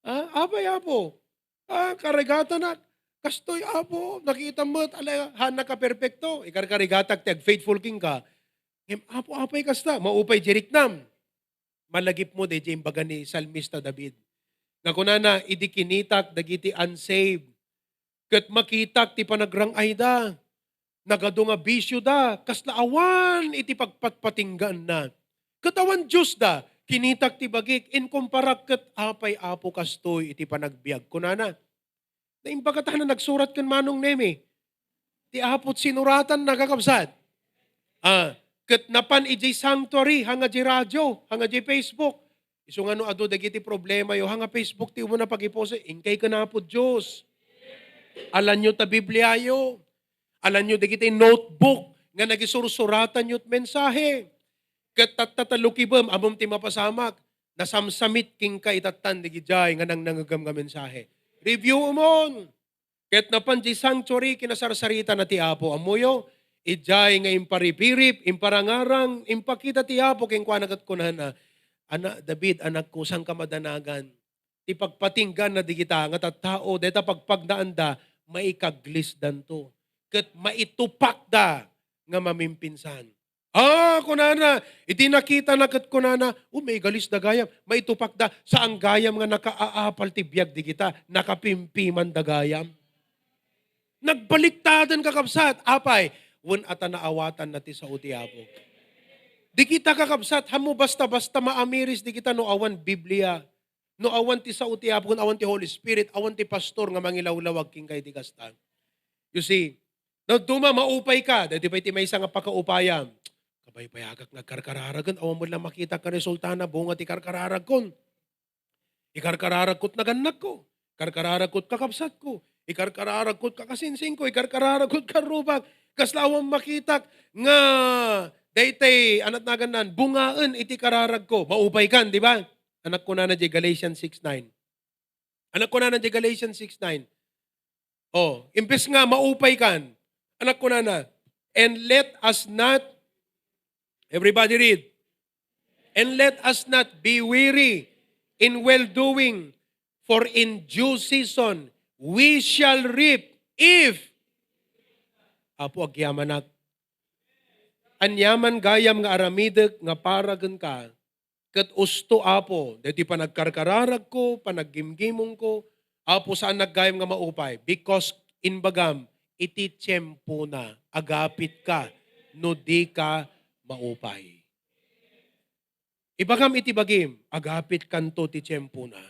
Ah, "Apay, Apo? Ah, karigatanak. Kastoy, Apo. Nakitam met, ala, haan nakaperpekto. Ikarkarigatak ti agfaithful kenka. Ngem, Apo, apay kasta?" Maupay di riknam. Malagipmo daydiay imbaga ni Salmista David. Nga kunana, "Idi kinitak dagiti unsaved, ket makitak ti panagrang-ayda. Nagadu nga bisioda, kasla awan iti pagpatpatinggaanna. Ket awan Diosda, kinitak ti bagik, inkumparak ket apay, Apo, kastoy iti panagbiag?" Kunana. Naimbag a tana nagsurat ken Manong Nemi. Ti Apo ti sinuratan na, kakabsat. Ah, ket napan idiay sanctuary, hanga di radio, hanga di Facebook. Isu nga no adu dagiti problema yo, hanga Facebook ti umuna pagipost, inkay ken Apo Dios. Alanyo ta Biblia yo. Alanyo dagiti notebook nga nagisursuratan yo ti mensahe. Ket tatta ta lukibem, ammom ti mapasamak. Nasamsamit kenka itattan dagijay nga nangnangegam nga mensahe. Review umon. Ket napan di sanctuary, kinasarsarita na ti Apo. Ammoyo, idiay nga imparipirip, imparangarang, impakita ti Apo kenkuana ket kunana, "Ana, David, anakko, saanka madanagan? Ti pagpatinggaan na digita nga tattao, dayta pagpagnaanda, maikaglisdanto, ket maitupakda nga mamimpinsan." Ah, kunana, iti nakitana ket kunana, "Oh, maigalis da gayam, maitupakda, saan gayam nga nakaaapal ti biag digita, nakapimpimanda gayam." Nagbaliktaden, kakabsat, apay, wen ata naawatanna ti sao ti Apo. Digita, kakabsat, hammo basta-basta maamiris digita no awan Biblia, no awan ti sao ti Apo, no awan ti Holy Spirit, awan ti pastor nga mangilawlawag kenka iti kasta. You see, no, duma, maupay ka. Daytoy pay ti maysa nga pakaupayam. Baybayagak nga agkarkararagen, awan met lang makitak nga resultana, bunga ti karkararagkon. Ikarkararagko ti nagannakko, ikarkararagko ti kakabsatko, ikarkararagko ti kakasingsingko, ikarkararagko ti karrubak. Kasla awan makitak nga daytay, anat nagannan, bungaen iti kararagko. Maupay kan, di ba? Annak kunana di Galatians six nine. Annak kunana di Galatians six nine. Oh, imbes nga maupay kan, annak kunana, "And let us not," everybody read, "And let us not be weary in well-doing, for in due season we shall reap if," Apo, agyamanak. Aniaman gayam nga aramidek nga paragenka, ket usto, Apo, daytoy panagkarkararagko, panaggimgimongko, Apo, saannak gayam nga maupay, because imbagam, iti tiempona, agapitka no dika maupay. Ibagam iti bagim, agapitkanto ti tiempona.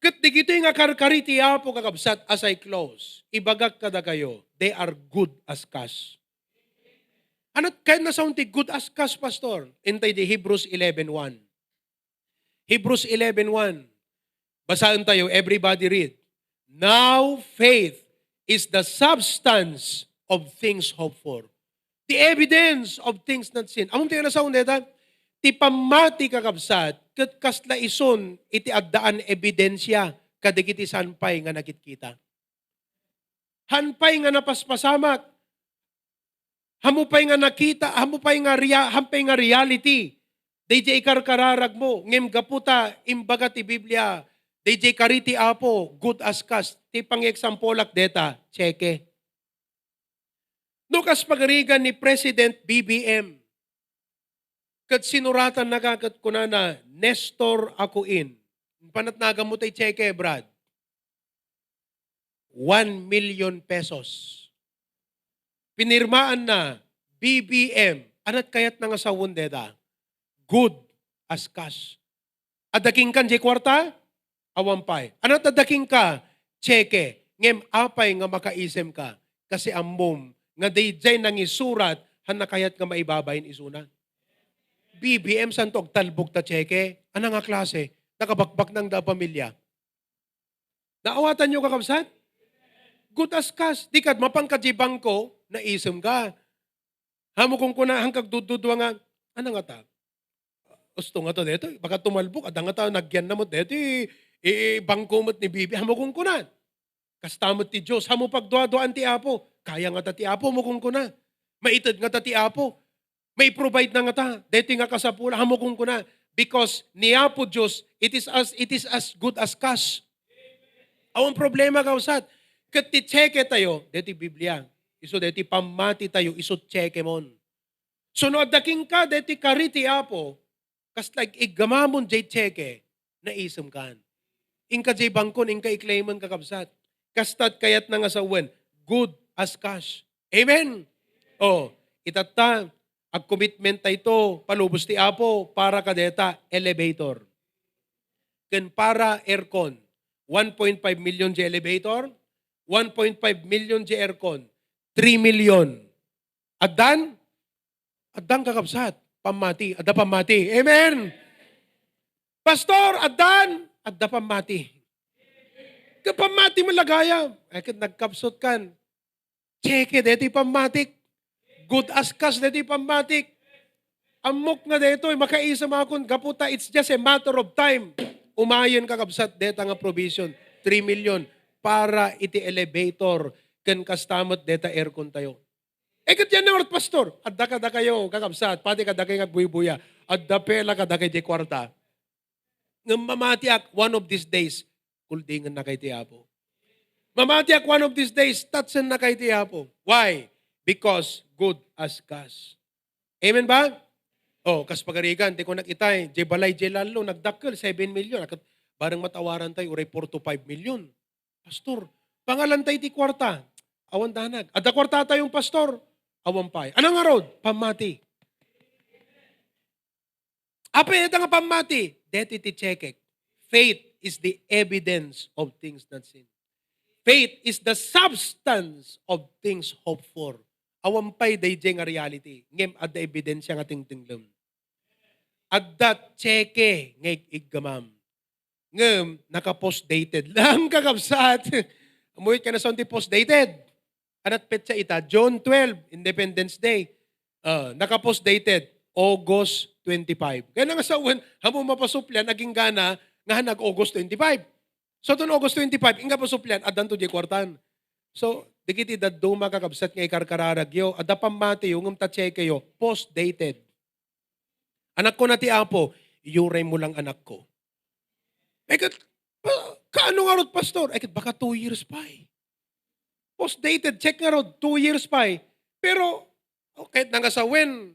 Ket digitoy nga karkari ti Apo, kakabsat, as I close, ibagak kadakayo, they are good as cash. Anat kayat nga sawen ti good as cash, Pastor? Intay di Hebrews eleven one. Hebrews eleven one. Basaen tayo. Everybody read. "Now faith is the substance of things hoped for, the evidence of things not seen." Ammom ti nasawen dayta? Ti pammati, kakabsat, ket kasla isun iti addaan ebidensia kadagiti saan pay nga nakitkita. Haan pay nga napaspasamak. Haan mo pay nga nakita, haan mo pay nga rea-, haan pay nga reality. Daydiay ikarkararagmo, ngem gapu ta imbaga ti Biblia, daydiay kari ti Apo, good as cash. Ti pangieksampolak dayta, tseke. No kas pagarigan ni President B B M, ket sinuratannaka ket kunana, "Nestor Acuin." Panatnagan mo tay tseke, Brad. One million pesos. Pinirmaanna, B B M. Anat kayatna nga sawen dayta? Good as cash. Adda kenka diay kuarta? Awan pay. Anat adda kenka? Tseke. Ngem apay nga makaisemka? Kasi ammom nga daydiay nangisurat, haanna kayat nga maibabain isuna. B B M, saanto agtalbog ta tseke? Ania nga klase? Nakabakbaknang da a pamilia. Naawatanyo, kakabsat? Good as cash. Dika mapanka diay bangko, naisemka. Haan mo kunkuna, haan kagduddudua nga, "Ania ngata? Usto ngata daytoy? Baka tumalbog, adda ngata nagyanna met daytoy, i-, i-, bangko met ni B B M." Haan mo kunkuna. Kasta met ti Dios. Haan mo pagduaduaan ti Apo. Kaya ngata ti Apo, haan mo kunkuna. Maited ngata ti Apo. Mai-provide na ngata daytoy nga kasapulan, haan mo kunkuna. Because ni Apo Dios, it is as, it is as good as cash. Awan problema, kakabsat. Ket ti tseke tayo, daytoy Biblia. Isu daytoy pammati tayo, isu tseke mon. So, no adda kenka daytoy kari ti Apo, kasla ig-iggamamon diay tseke, naisemkan. Inka diay bangkon, inka i-claimen, kakabsat. Kasta't kayatna nga sawen, good as cash. Amen? Oh, itatta, ag-commitment tayo, palubos ti Apo, para kadeta, elevator. Ken para aircon. One point five million diay elevator, one point five million diay aircon, three million. Addan? Addan, kakabsat. Pammati. Adda pammati. Amen. Pastor, addan? Adda pammati. Ket pammati met la gayam. Ay, ket nagkapsut kan. Tseke daytoy pammatik. Good as cash daytoy pammatik. Ammok nga daytoy, makaisemakon, gapu ta it's just a matter of time. Umayen, kakabsat, deta nga provision, three million para iti elevator ken kasta met deta aircon tayo. Eh, ket yan nga, Pastor, adda kadakayo, kakabsat, pati kadakayo nga agbuybuya, adda pay la kadakayo diay kuarta. Ngem mamatiak, one of these days, kuldingennakay ti Apo. Mamatiak, one of these days, touchennakay ti Apo. Why? Because good as cash. Amen ba? Oh, kas pagarigan, ti kunak itay, diay balay, diay lallo, nagdakkel, seven million. Ket bareng matawaran tayo, uray four to five million. Pastor, pangalan tayo ti kuarta. Awan danag. Adda kuarta tayo, Pastor. Awan pay. Ania ngarud? Pammati. Apay ita nga pammati? Deti ti check. Faith is the evidence of things not seen. Faith is the substance of things hoped for. Awan pay dayjay nga reality. Ngem adda ebidensia nga tingtinglem. Adda tseke nga ig-iggamam. Ngem, naka-post dated lang, kakabsat. Amuy ka na sa post dated. Anat petsa ita, June twelve, Independence Day. Ah, naka-post dated, August twenty-five. Kaya nga sa wen, hamo mapasuplian, aging gana, nga hanag August twenty-five. So, ton August twenty-five, inga pasuplian, adan to di kwartan. So, dagiti dadduma kakabsat nga ikarkararagyo, adda pammatiyo, ngem ta tsekeyo, post dated. Anak ko na ti Apo, iyuray mo lang anak ko. Ay, kat, pa, kaano nga rod, Pastor? Ay, kat, baka two years pa eh. Post dated, check nga rod, two years pa eh. Pero, oh, kahit nangasawen,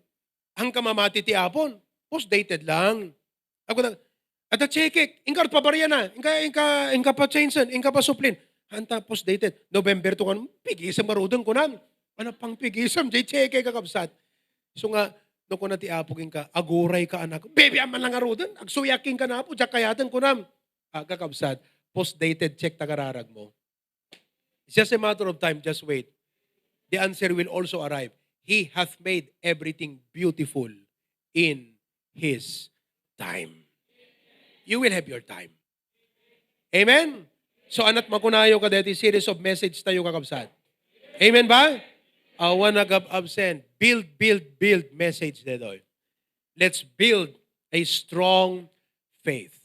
ang kamamati ti Apon, post dated lang. Ako na, ada check, inka rod pabaryana, inka, inka, inka pa change, inka pa suplin. Anta post dated, November to kan, pigisam nga rod, kunam. Ano pang pigisam, jay check, kakabsat. So nga, no, kuna ti Apo, inka, aguray ka, anak. Baby, aman lang nga rod, agsuyak, inka na, Apo, diak kayaten, kunam. Ah, kakabsat, post dated, check ta kararag mo. It's just a matter of time. Just wait. The answer will also arrive. He hath made everything beautiful in His time. You will have your time. Amen? So, anat makunayo ka deti series of message tayo, kakabsat. Amen ba? Awan nag-absent. Build, build, build message detoy. Let's build a strong faith.